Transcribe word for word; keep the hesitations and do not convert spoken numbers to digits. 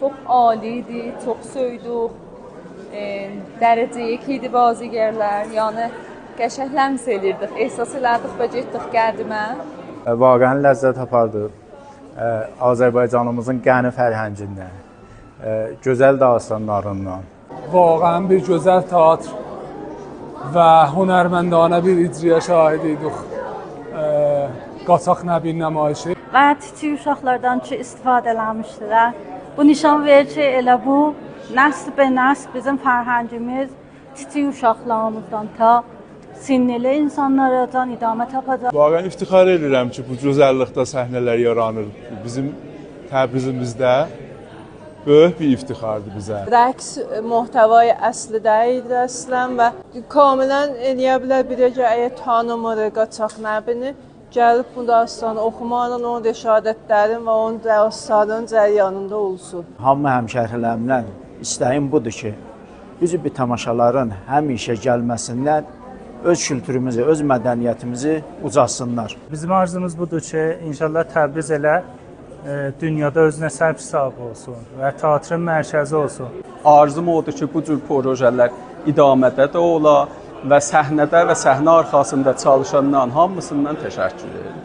چوخ عالی ایدی، چوخ سؤیدوک. ائ، درجه یک ایدی بازیگرلر، یعنی قشنگ لمس ائدیردیک، احساس ائله‌دیک و گئتدیک قدیمه. واقعاً لذت آپاردیق. اه، آذربایجانیمیزین غنی فرهنگیندن، اه، گؤزل داستانلاریندان. واقعاً بیر گؤزل تئاتر و هنرمندانه بیر اجرایا شاهد ایدیک. اه، قاچاق نبی نمایشی. و کیچیک اوشاقلاردان کی استفاده ائله‌میشدیلر. بو نشان وئریر کی ائله بو نسل به نسل بیزیم فرهنگیمیز کیچیک اوشاقلاریمیزدان تا سنّلی اینسانلاراجان ادامه تاپاجاق. واقعاً افتخار ائدیرم کی بو گؤزللیکده صحنه‌لر یارانیر بیزیم تبریزیمیزده. بؤیوک بیر افتخاردیر بیزه. رقص محتوای اصلی دئییلدی اصلاً و کاملاً ائلیه بیلر بیر ده کی اگر تانیمیر قاچاق نبینی، گلیب بو داستانی اوخوماقلا اونون رشادتلرین و اونون داستانین جریانیندا اولسون. هامی همشهری‌لریمدن ایسته‌ییم بودور کی، بیزیم بیر تاماشالارین همیشه گلمه‌سیندن اؤز کولتوروموزو، اؤز مدنیتیمیزی اوجالتسینلار. بیزیم آرزوموز بودور کی ان‌شاءالله تبریز ائله، ائ، دونیادا اؤزونه سبک صاحیبی اولسون و تئاترین مرکزی اولسون. آرزوم اودور کی بو جور پروژه‌لر ادامه‌ده ده اولا و صحنه‌ده و صحنه آرخاسیندا چالیشانلارین هامیسیندان تشکر ائدیرم.